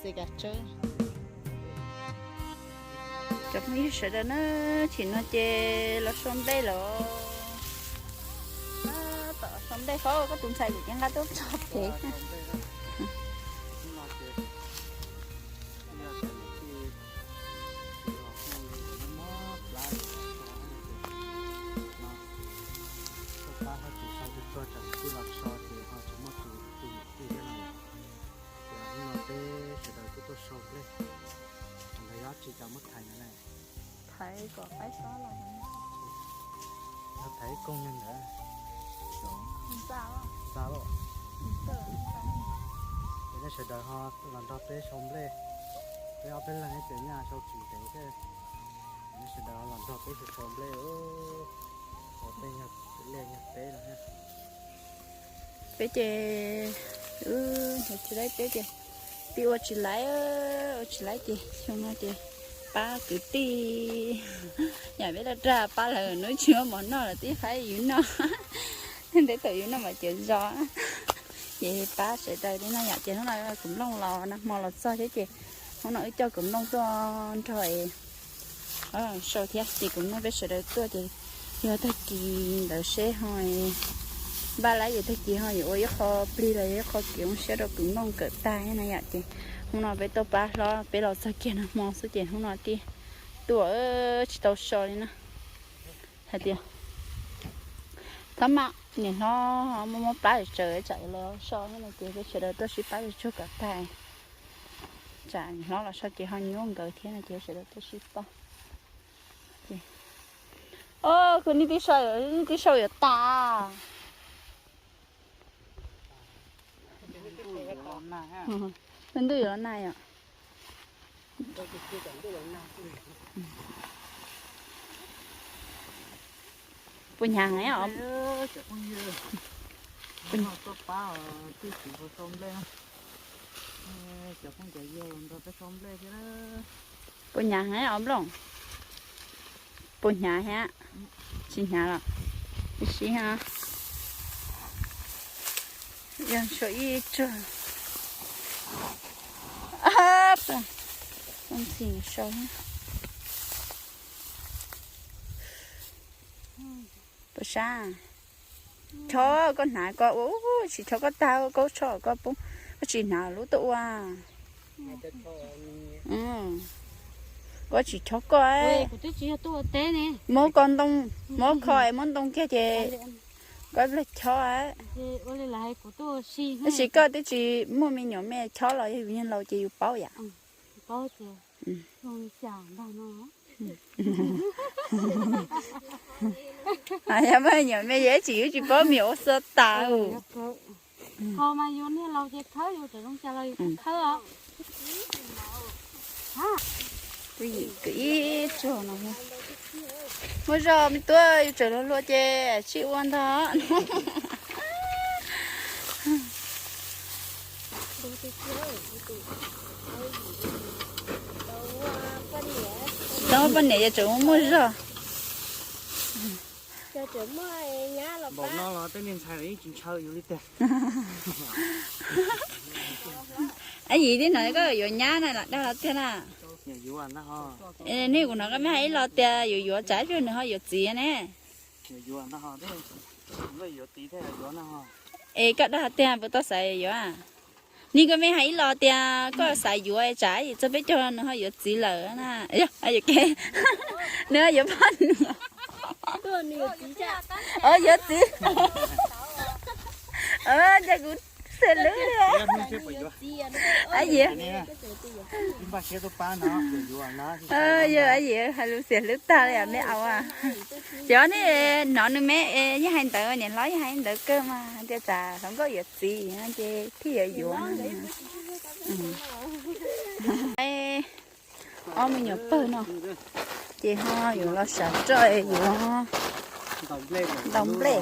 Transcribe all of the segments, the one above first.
Ces kav tsawb. Cov phooj ywg sawv daws na, chim no ces los sau nplej los. Tab tom sau nplej, koj tus ntxhais kuv cev nqa tuaj tso pem. Tuaj pab Hlob Tsis sau tus txog tsam tus twg los so ces ho tsis muaj tus tus niam tij thiab no. Ces hnub no peb sawv daws kuj tuaj sau nplej. Ntawd yog tsis cas muab thaiv no na. Thaiv kom qaib xob los. Yog thaiv ib koog li ntawd. Ntxa lawm. Ces nej sawv daws ho los nrog peb sau nplej. Peb ob peb leeg ib txwm nyaj sau tsis ntev thiab. Nej sawv daws ho los nrog peb sau nplej. Peb yog liaj yog teb no. Peb ces, tsis laib peb ces, twb ua tsis laib, ua tsis laib ces xyoo no ces pab kwv tij, yam peb raj raj pab lawv hnub tsis muaj mov noj lawv twb faib yus noj. Ntev thaum yus noj mas cov zos. Ces pab sawv daws li no yom, ces hnub no kuv nplooj los nag hmo los txog thiab ces hnub no wb coj kuv nplooj tuaj nrog es sau thiab ces kuv nplooj peb sawv daws tuaj ces yog tag kis ntawd seb ho npaj lab ces tag kis ho yuav ua ib qho plig los yog ib qho kev zoo siab rau kuv nplooj kawm tag na yom. Ces hnub no peb tuaj pab hlob peb los txog kiag nag hmo xwb ces hnub no thiaj tuaj tsis tau so li na. Hais tias thab mam niam hlob muab muab plab tsawv tsam los so thiab no ces peb sawv daws tuaj sib pab tsuag kom tag. Tsam niam hlob los so ces ho nyuaj nkawd thiab no ces sawv daws tuaj sib pab. Os, kuv niag tij sau, niag tij sau yuav tas. Lub ntuj yuav los nag yom. Puas hnyav heev os? Puas hnyav heev os nplooj? Puas hnyav thiab? Tsis hnyav los? Ib sij hab. Yog sau ib tsuag. Ab, ntxim sau. Puas sab? Chob koj hnav koj ua, tsis chob koj tag, koj chob koj poob, koj tsis hnav lub tuaj ua. Koj tsis chob koj, muab koj ntoo, muab kho es muab ntoo kiag ces koj lam chob. Tab sis koj twb tsis muaj me nyuam me chob los yog yus niag laus ces yus paub yam. Yog muaj me nyuam me yus tsis, yus tsis paub me nyuam ua xwb tas. Kuv yim kwv ib tsuag no. Muaj zog me tub, yus tseem hluas hluas ces sib ua ntag. Tau poj niam ces tseem muaj zog. Npaum no los tej niag ntxhais los yeej tsis ntshaw yus li tiag. Ab yim, tib no koj yuav nyab na los dag los tiag na? Nej, kuv hnov koj mej hais ib los tias yuav yuav, tsam ib pliag nws ho yuav txiv ne. Es koj dag tiag, puas tau xav yuav? Ni koj mej hais ib los tias koj xav yuav tsam txog peb caug nws ho yuav txiv lawm na. Nws ho yuav poj niam. Yuav txiv. Ntsia kuv xiam hlwb li. Ab yim, yog ab yim hais lus xiam hlwb tag li, meb au. Ces nej hnov nws me yeej hais ntawd, niam hlob yeej hais ntawd kawg mas, hais tias tsam hluas nkauj yuav txiv ces thiaj yuav yuav. Ob me nyuam pawg no ces ho yuav los sav roj yuav ntaus nplej.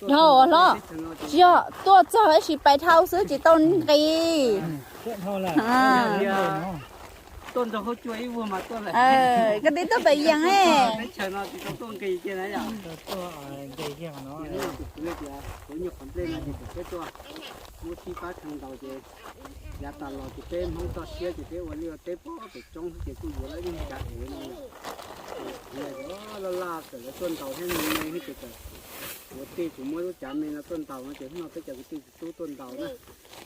Yog hlob, tsis yog tuaj txog tab sis pais dhau xwb tsis tau nqis. Tuaj nrog huab cua ib vuag mas tuaj lawm. Koj twb tuaj pem yees. Teb chaws no tsis tau tuaj nqis kiag na yom. Tus kwv tias kuv nyuag qhov nplej no ces kuv thiaj tuaj muab sib pab kheev ntaus ces yav tas los ces peb Hmoob toj siab ces peb ua liaj ua teb pem roob xwb ces kuj yuav lawm ib lub cav ev no. Laj laj txawm lawv tuaj ntaus thiab me me thiab ces txawm kuv tij kuv muab lub cav me no tuaj ntaus no ces hnub no peb cov kwv tij txiv tub tuaj ntaus na.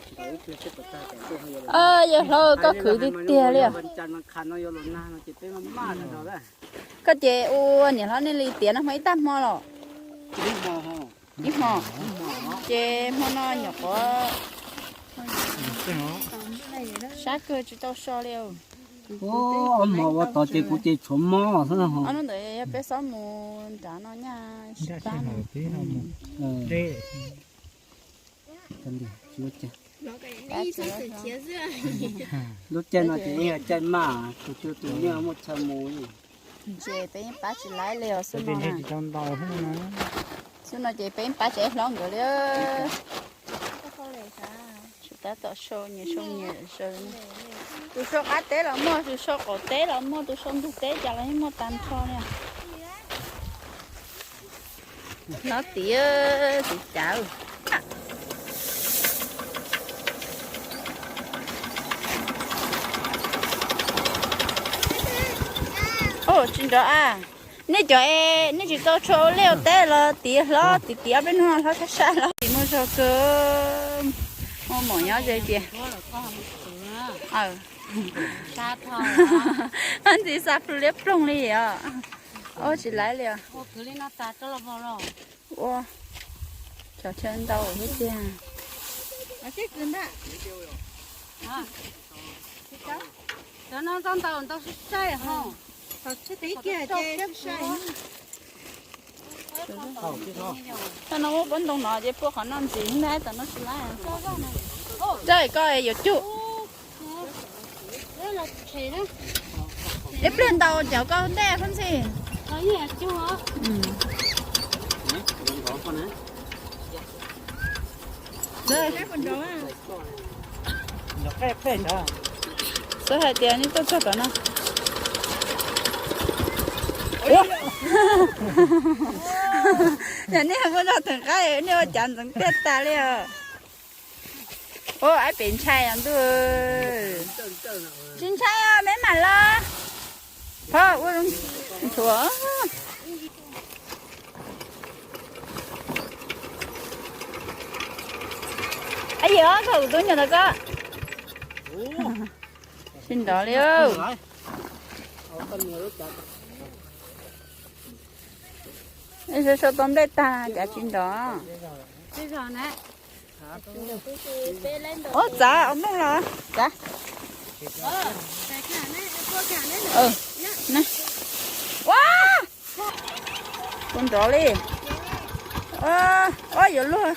Ntaus ib pliag seb puas tag. Yawg hlob, koj khwv tiag tiag li os. Koj ces ua niam hlob nej li tiav no hmo ib tag hmo los? Ib hmo. Ces hmo no nyuam qhuav sab kawg tsis tau so li. Ob hmo ua tod ces kuv ces tshuav mob xwb. Ob hnub ntawd yog peb xob mus nrad no nyaj sib pab no. Lub caij no ces yog caij maj, tus twg tus yeej muaj chaw mus li. Ces peb yeej pab tsis laib li os xwb no. Xwb no ces peb yeej pab tsis laib hlob nkawd li. Tsis tab tom sau nyias sau nyias zaws. Tus sau qab teb los muaj, tus sau qaum teb los muaj, tus sau ntug teb cas los yeej muaj tag nrho li. Hlob tiav, tiv cav. Tsis nrov a. Nej cov es nej tsis tau tshua ua liaj ua teb los tiv hlob, tiv tiv ob peb hnub no hlob sab sab los tiv muaj zog kawg. Muaj maum nyob ze tias ntxim xa plhu liab ploog li os. Ua tsis laib li os. Ua cov chaw ntau thiab tiag. Tau no muab pob ntoo no ces puab qhov no ntxiv ntag, tam no tsis laib. Txawj koj yuav cug. Ib pliag ntaus cov koj ntej xwb ntxhi. Xav hais tias nej tuaj txog tom no. Yog nej muaj zog theem qaib nej ua cas ntxeev tiaj tas li os. Ua ab pem ntshai os ntuj. Tsis ntshai os, me mam los. Phob ua nthuav. Ab yam os, koj kuv tub nyuag ntawd koj. Tsis nrov li. Sau sau tau nplej tag cas tsis nrov. Ua txav ua nplooj los txav. Ua, ua nrov li. Ua, yuav luag,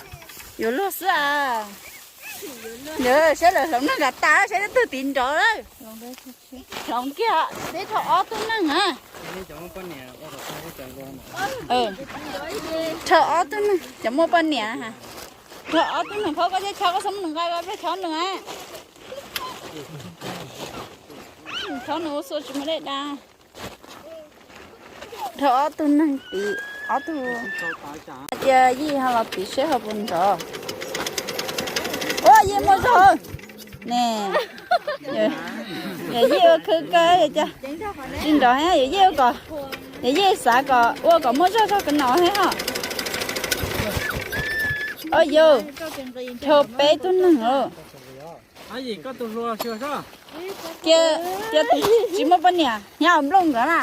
yuav luag xwb as. Saib lawv hloov neeg nram tas saib leej twg tiv nrov lawm. Hloov kiag, peb rho ob tug neeg na. Rho ob tug neeg, cov muaj poj niam. Rho ob tug neeg, phob koj cov chaw koj xub mus nqa, peb rho nws. Rho nws ua xua tsis muaj dej da. Rho ob tug neeg tiv, ob tug. Cia Yij ho los tiv seb ho puas nrov. Ua Yij muaj zog ne. Yawm Yij ua khwv kawg, tsis nrov thiab, yawm Yij ua kom, yawm Yij xav kom ua kom muaj zog zog kawg no thiab ho. Au yau, rho peb tug neeg os. Cia, cia tsis muaj poj niam nyob nplooj nkawd na.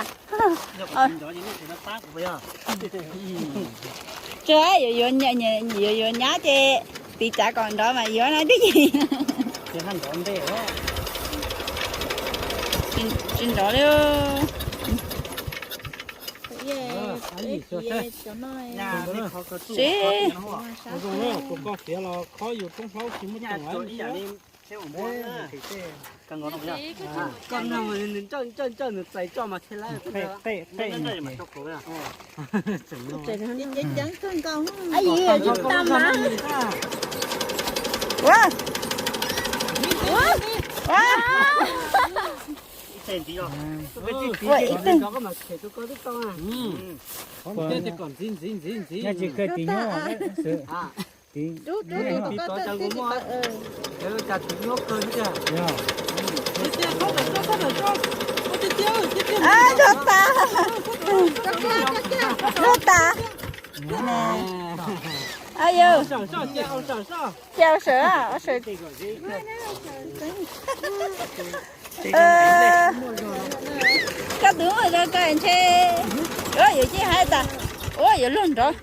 Tsis, yuav, yuav nyab ces tiv cav kom nrov mas yuav na twb yim. Tsis nrov li. Sib, Ua ib teg. Ntxim ntxim ntxim ntxim. Tsis kawg tis nyuj. Ntxog tas, ntxog tas. Yog, cia ua sawm, ua sawm. Koj tus ua zoo koj ntshe, yuav cia hais tas, ua yuav luag nrov.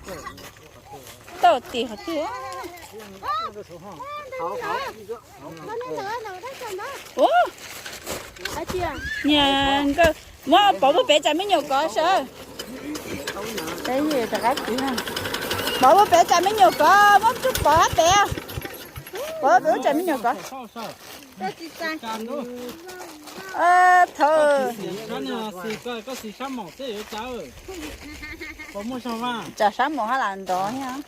Tau tim qhov twg? Ua, niag nkawj, muab pov puag pem tsam me nyuam kov sawv. Rov qab kwv, pov puag pem tsam me nyuam kov, muab tsuj pov hab pem. Pov pem ub tsam me nyuam kov. Thaum tsam sab maum hab lam nrov thiab.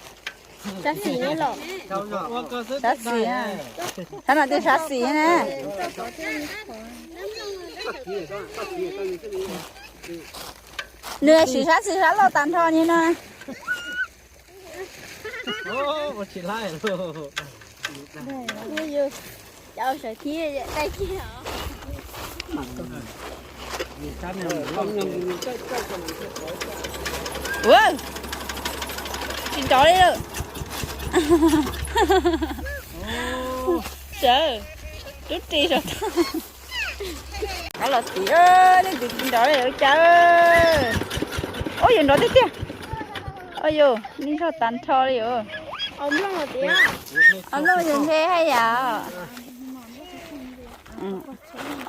Sab xis, sab no tias sab xis na. Nws siv sab xis sab loj tag nrho li no. Ua, tsis nrov li lawm. Sawv, rub ris saum tag. Qab los tid, nej twb tsis nrov li lawm cas. Ub, yuav nrov tiag tiag. Ua yus, nej zog tag nrho li os. Os, nplooj yus nthe haj yam.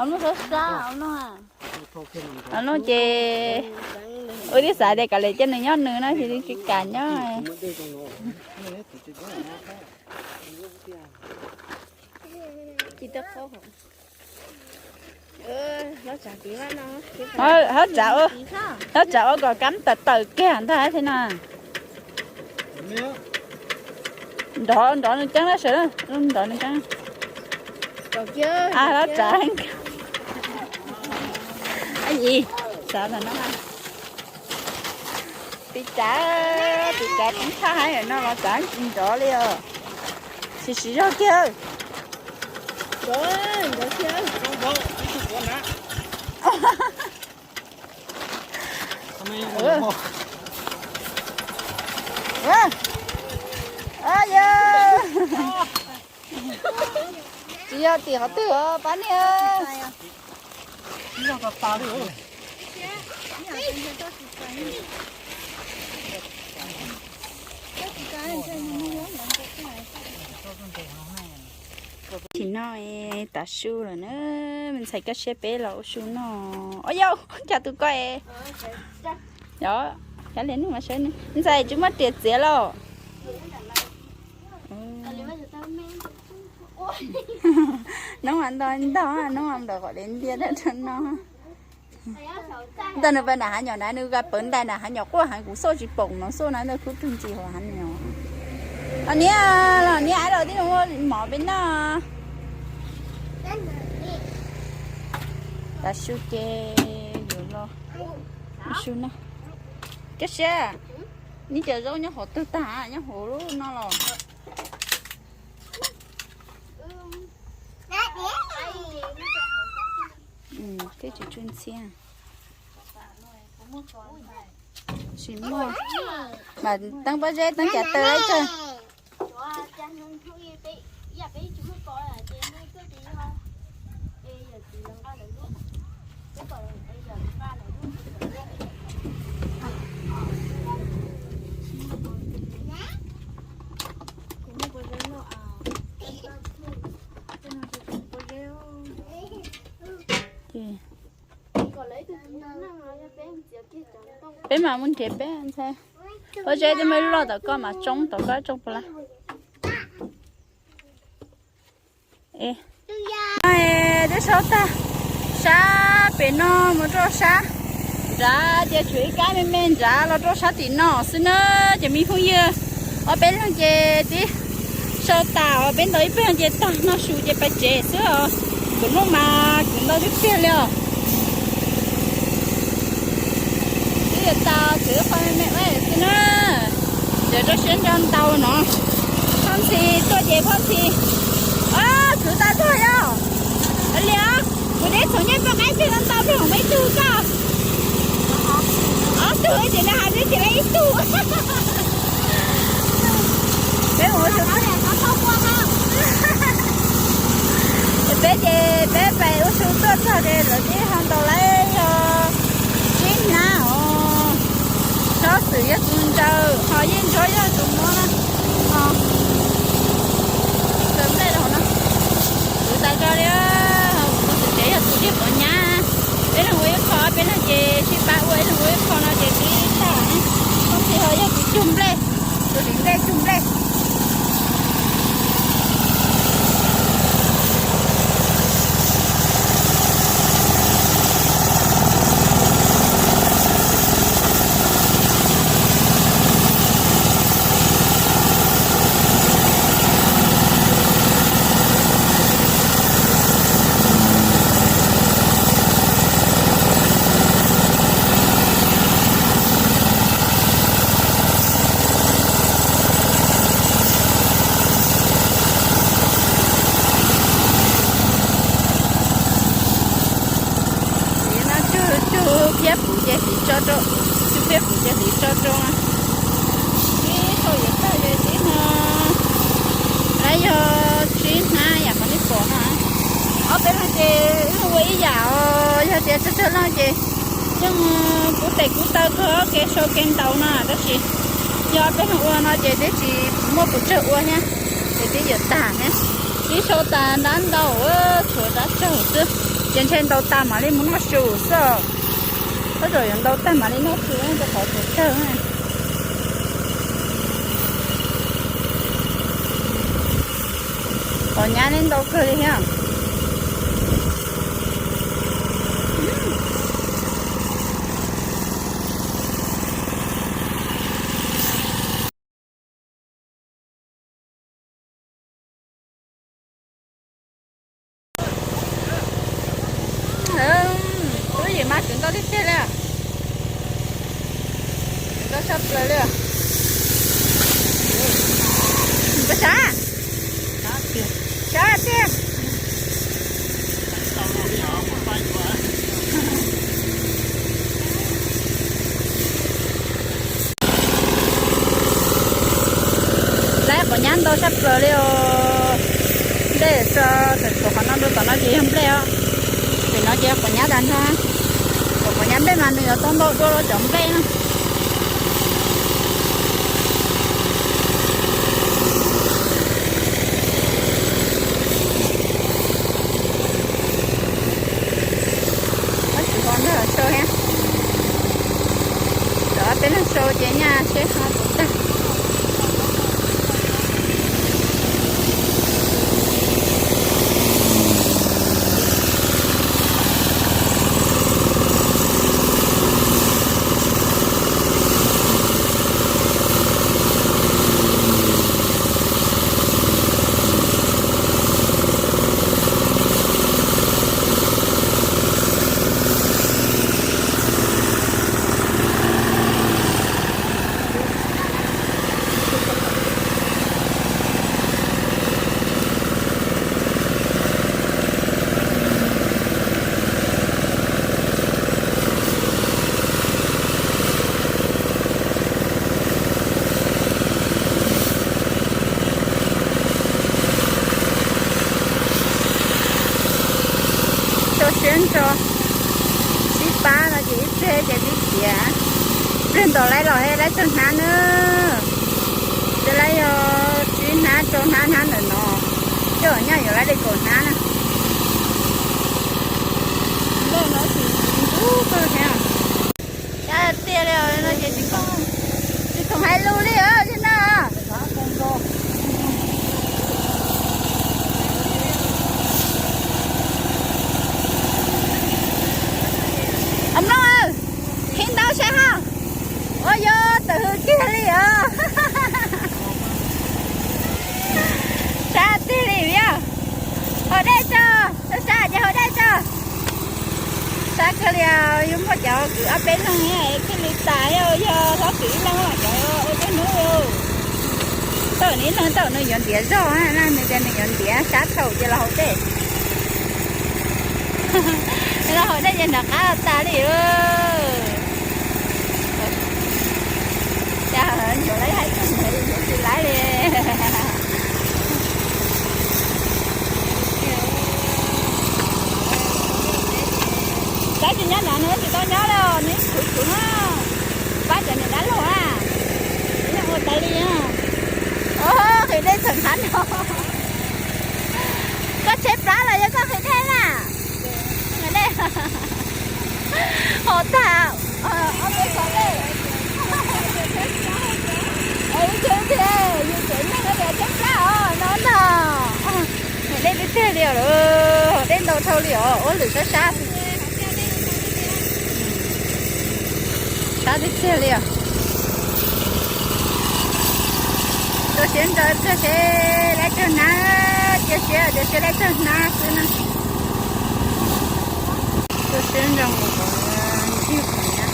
Os, nplooj sab sab, os, nplooj. Os, nplooj ces, ua tib xav tias kom lawv cia nws nyob nws no ces nws tsis kam nyob. Hab tsav, hab tsav ua kom kab tawm tawm kiag ntag thiab no. Nrov, nrov nws ceeb na sawv, nrov nws ceeb. Hab tsav, tsav no. Tiv tsav, tiv tsav tub tshaj hab no los tsav tsis nrov li os. Siv siv zog kiag. Yog, tsis yog tim qhov twg os pab niag. Tsis noj, tav su lawm na. Me ntxhais Kab Siab peb los ua su noj. Ua yau, cas tus ko es, yog, kav liam nub mas sawv, me ntxhais tsis muaj riam txiav los. Noob mas ntog ntog, noob mas nplaum qom li ntiag dab rau no. Ntawm nws pab nram hav nyom na, nws pawv ntais nram hav nyom quaj heev, kuv xauj tsis pom no, xauj na ntawm khub rwg ntxim hauv hav nyom. Los niam, los niam, ais los tib ua mov peb noj. Tav su ces yuav los ua su noj. Kab Siab, neb cov zaub nyob hauv twg tag, nyob hauv lub no los? Thiab tsis tsuj ntxhiab. Tsis muaj. Mas teeb pob zeb teeb cas taw lawm kawg. Peb mam mus nrhiav peb ntxhais. Pob zeb twb muaj ib lub loj tom koj mas tsoob tom koj tsoob puas lawm. Twb sau tag, sab pem no mus rau sab nrad ces tshuav ib kab me me nrad los rau sab tim no xwb na. Ces me phooj ywg, ob peb leeg ces twb sau tas os, peb ntaus ib pliag ces tag noj su ces pais tsev xwb os. Kuv noj mas kuv ntau tiag tiag li os. Yog tas kwv qhov me me ua xwb na, yog rau siab ntso ntaus no. Phoj ntxhi tuaj ces phoj ntxhi. Kwv tas tuaj yog li os. Kuv deb txhoov ncej poj qaib peb no ntau peb hov muaj ib tug koj. Ob tug ces nws hais tias tsis muaj ib tug. Peb mus ua su, peb ces peb pais ua su tuaj txog ces lawv twb ho ntaus lawm yog tsib hnab os. Tsob xwm yog tus ntsaws, ho yeej ntsob yog tus mob na. Ho ntsaws nplej rau hauv no. Kwv tas tso li, tus xwm tsev yog tus diag pov nyab. Peb leeg ua ib qho, peb leeg ces sib pab ua, ib leeg ua ib qho no ces tib tag. Tus xwm ho yog tus cug nplej, tus dim nplej cug nplej. Txiv no cug cug phiab puv ces txiv tso rau, cug phiab puv ces txiv tso rau. Ib thaum yuav tag ces tib no, lawv yog tsib hnab yam qhov nej pom no. Ob peb leeg ces ua ib yam os, yog tias tsawg tsawg leej ces yeej kub tes kub taw kawg kev sau kev ntaus no, tab sis yog ob peb leeg ua no ces twb tsis muaj pes tsawg ua thiab, ces twb yuav tag thiab. Ib sau tas nrab ntau, tshuav nrab tsaug xwb, ces ntshe ntaus tag mam li mus noj su xwb. Koj tseem yuav ntaus tag mam li noj su rau qhov tshuav tsawg. Qhov nyab neb ntau kawg li thiab. Twb yim mas kwv ntau tiag tiag li. Kwv ntau tshaj plaws li. Koj sav, sav tiag. Lawv quav nyab ntau tshaj plaws li os. Nplej so, thaum qhov no rau tom no ces yog nplej os. Pem no ces yog quav nyab tas nrho. Thaum quav nyab nplej mas nws yuav tau ntau dua rau cov nplej na. Tab sis ho nrog sau thiab. Cov peb leeg sau ces nyaj seb ho puas tag. Tso siab ntso, sib pab no ces ib tseg ces tib tiav. Plig ntaus lawv los he lawv tsaug hnab na. Ces lawv yog tsib hnab rau hnab hnab ntawm no, coj nyaj yuav lawv li kaum hnab na. Nplooj no tsis ntub kawg thiab. Cab tiag li no ces tsis khoom hais lus li os, li no. Nplooj, heev ntau sab ha. Ua yog tawm hws kiag li os. Sab tiag li yog. Haus dej tso, sab ces haus dej tso. Tab kawg li, yuav muaj cov kwv ob peb leeg thiaj li tas, yog hlob kwv ib leeg los cov ua tej hnub. Tau ib leeg tau nws yuav ntiav zog na, nws tias nws yuav ntiav sab thaum ces los haus dej. Los haus dej ces nram qab tas li. Cas yuav lawv hais tsis laiv li. Tab tsis nyob no nws tsis tau nyob li, nws khuv khuv na. Pab cov niam dab laug na, nws ua tas li na. Qhwv dej txheem hnab no. Koj tsheb plab los yog koj qhwv dej na? Hos tag ob peb xov dej. Ib tug tiag, yus tsev neeg tias tsheb plab os no ntag. Niam dej tiag tiag li os, dej ntau dhau li os, ua lwm sab sab. Sab tiag tiag li os. Rau siab ntso, rau siab laib tsaug hnab, cia siab, cia siab laib tsaug hnab xwb na. Rau siab ntso mus kom ntsig qhov nyab.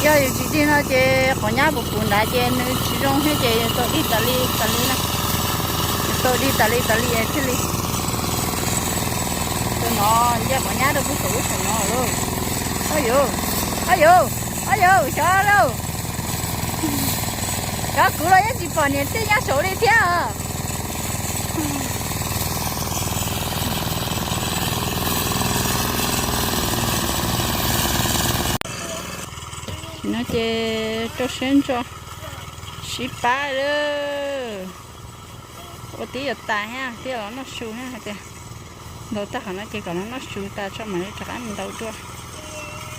Yog yus tsis dig no ces qhov nyab puv puv nrad ces nws tsis zoo thiab ces yus tau dig tas li tas li na. Yus tau dig tas li tas li thiaj li. Tus no nce qhov nyab rau pub saum lub saum no lauj. Au yau, au yau, au yau, xyov lauj. Cov kuv los yeej tsis pom niam tij nyob saud li thiab os. No ces rau siab ntso sib pab lawm. Ua tib yuav tas thiab, tib los noj su thiab hais tias ntau tag qhov no ces kom no noj su tas tso mam li rov qab mus ntaus dua.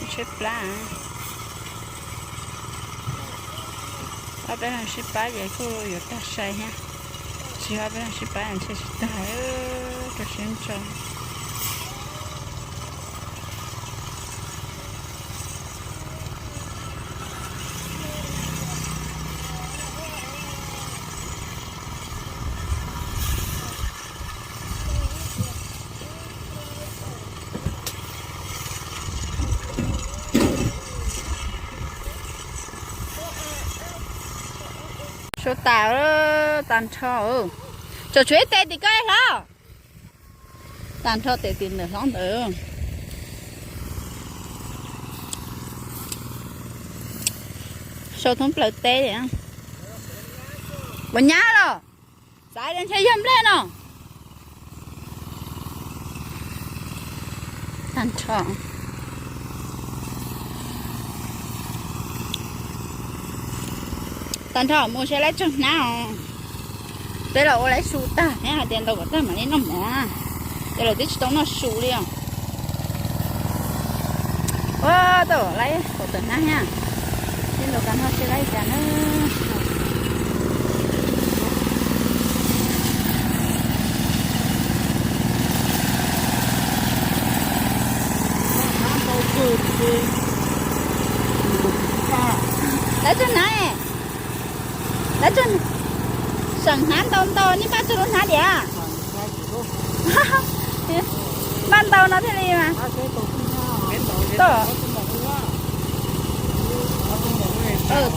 Tsheb plab. Ob peb leeg sib pab ces kuj yuav tag sai thiab. Tsis ob peb leeg sib pab ntshe tsis tag, rau siab ntso. Sua tas, tag nrho. Tseem tshuav ib tes tim koj hlob. Tag nrho tes tim ntawm hlob ntawd. Sau thoob plaws teb. Puas nyab los? Xaiv ntshe yog nplej no. Tag nrho. Tag nrho mus seb laib tsaug hnab os. Peb los ua laib su tag thiab hais tias ntaus kom tag mam li noj mov, ces lawv twb tsis tau noj su li os. Ua tau laib kaum tawm hnab thiab. Seb ntaus tag nrho seb laib cas na. Laib tsaug hnab, laib tsaug, seem hnab ntau ntau, nej npaj tsaug lub hnab diam? Npaj ntau no thiaj li mas.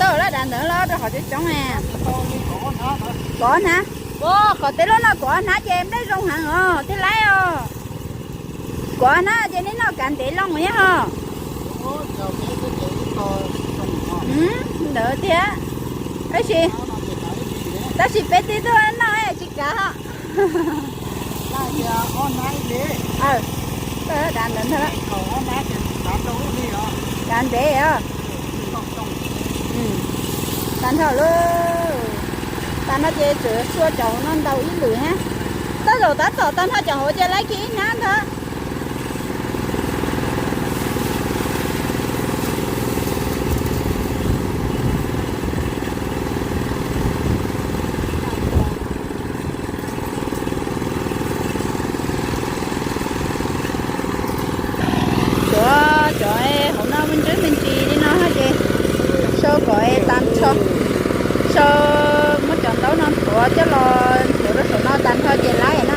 Tau lab dav ntawd los rau qhov coob coob. Kaum ob hnab, ua kom tej lub no kaum ob hnab ces nplej zoo heev os thiaj laib os. Kaum ob hnab ces nej noj kav ntev loo thiab ho. Ntawd thiab. Tab sis, tab sis peb twb tuaj noj tsis kav ho. Kav ntawd, kav ntev os. Tag nrho lauj. Tag no ces tseem tshuav cov hauv no ntau ib lwm thiab. Tej zaum tab tom tag nrho cov hauv ces laib kiag ib hnab ntag. Cov, cov hauv no me ntsis me ntsis li no ces sau kom tag nrho, sau, muab cov ntaub no nthuav coj los nthuav rau saum no tag nrho ces laib na.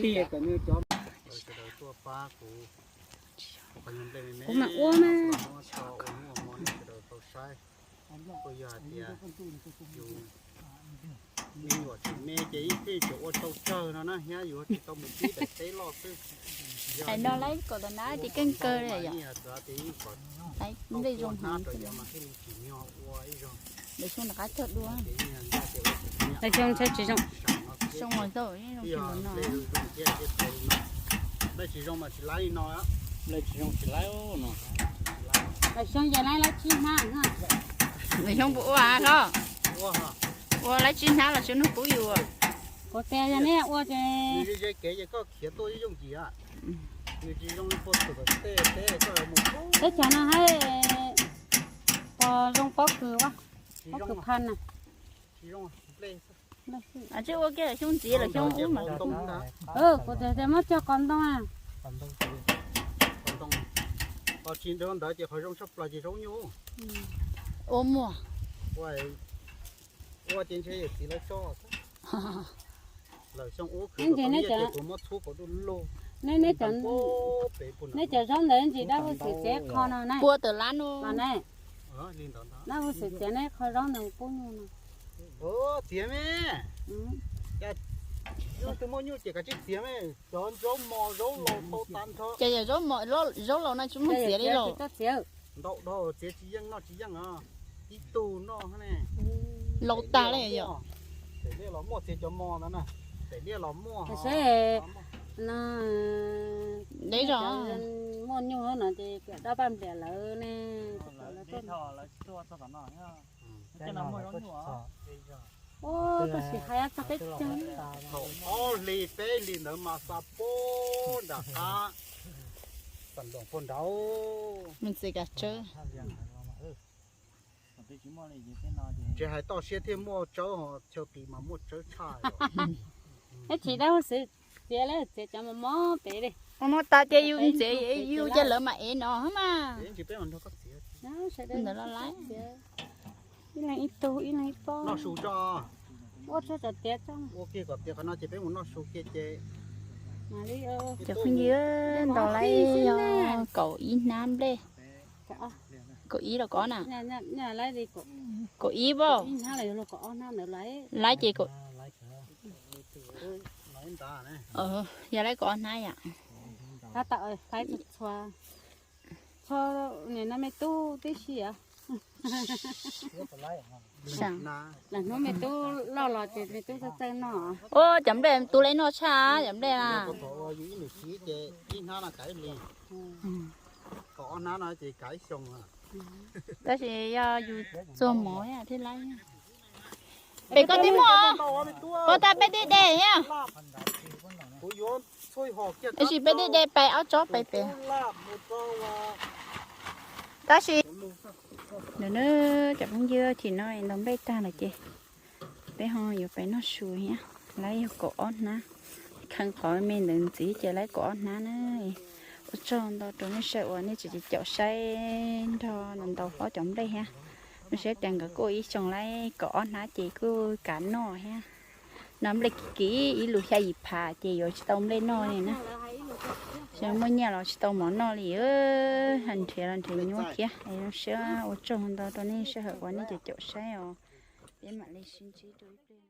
tiag li. Sawv daws tuaj pab kuv, kuv mam ua na. Ua hnub ua hmo nej sawv daws tau saib, kuj yog hais tias yus me nyuam tseem me ces ib txhij tseem ua tsau tsawg no na thiab yus tsis tau mus pib daim teb loj xwb. Hais no lawv kom tau na ces keej kawg li yom. Nplej zoo heev. Lawv xyoo rov qab cog dua. Lawv xyoo ntshe tsis zoo. Xyoo los tau, zoo tsis zoo no. Nplej tsis zoo mas tsis laib li no. Nplej tsis zoo tsis laib no. Lawv xyoo ces laib laib tsib hnab. Lawv xyoo puas ua hlob? Ua laib tsib hnab los tsis nug pub yus. Kuv tias yog nej ua ces nws ze kev ces koj khiav tuaj yooj yim. Nws tsis zoo li pov thwm tej teb koj mus. Teb chaws no hais pos zoo pob kws, pob kws phaj na. Tsis zoo nplej. Tsis ua kiag xyoo ntxiv los xyoo ub mas. Kuv tias tias muab cog qos ntoo. Qos ntoo, qos tsis nrog ntawd ces qhov zoo tshaj plaws ces zaub nyuj. Ua muag. Ua ces ntshe yawm txiv lawv tso xwb. Lawm xyoo ub khwv kuv muab txhub kom du lug. Neb cov zaub ntawd ntsis dab huv xwm txiav qho no na. Pua tawm lab no. Dab huv xwm txiav neb qho zaub ntawd pub nyuj no. Txiav me. Yog twg muaj nyuj ces kav tsij txiav me. Cov zaub mos zaub laus tau tas nrho. Ces yog zaub mos zaub laus no tsis muaj txiav li los? Ntau dhau txiav tsis yeej noj tsis yeej os. Tib tug noj ne. Laus tag li yom. Pem liaj los muaj txiav cov mos ntawd na. Pem liaj los muaj. Seb, no, deb zog. Muaj nyuj no ces dab paj npliam lawv ne. Ua tab sis hais txog peb caug. Thaum ob hlis peb hlis ntawd mas xa puag nram qab, xa nroos puag nraud. Me ntxim kas tsawb. Tsis hais toj siab thiaj muaj tsawb, chaw qis mas muaj tsawb tshaj. Eb, tsis dab huv xwb, txiav lawm, txiav cov mos mos pem li. Mos mos tas ces yus ntxiav, yus cia lawv mam ev no mas. Ntawd los lawm. Ib leeg ib tug, ib leeg ib pob. Noj su tso. Ua tsuag tso tiav tso. Ua kiag kom tiav qhov no ces peb mus noj su kiag ces. Cov phooj ywg, ntaus laib yog kaum ib hnab nplej. Kaum ib los kaum ob na? Kaum ib pob. Laib ces kaum, yog laib kaum ob hnab yom. Txhua, txhua, nim no me tub tib si os. Hnub me tub loj los ces me tub txawj txawj noj. Ua cov nplej tu laib noj tshaj cov nplej na. Ib hnab no kav ib hlis, kaum ob hnab no ces kav ib xyoo. Tab sis yog yus txuag mov thiaj laib. Pem koj twb muaj, pov tas peb dej de thiab. Tab sis peb dej de pais ob tsob pais pem. Tab sis, cov phooj ywg, chim no ntaus nplej tag lawm ces peb ho yuav pais noj su thiab. Laib yog kaum ob hnab, kheev qhov me ntawd ntxiv ces laib kaum ob hnab na. Ua tsaug ntau rau nej sawv uas nej tseem caum saib nrog ntaus hlob cov nplej thiab. Zoo siab tias nkawd kuj ib xyoo laib kaum ob hnab ces kuj kav noj thiab. No nplej kim kim ib lus xya yim phav ces yuav tsis tau nplej noj li na. Xyov muaj nyiaj los tsis tau mov noj li, nrhiav los nrhiav nyuaj thiab. Zoo siab ua tsaug ntau rau nej sawv daws uas nej caum caum saib os. Peb mam li sib ntsib rau ib pliag.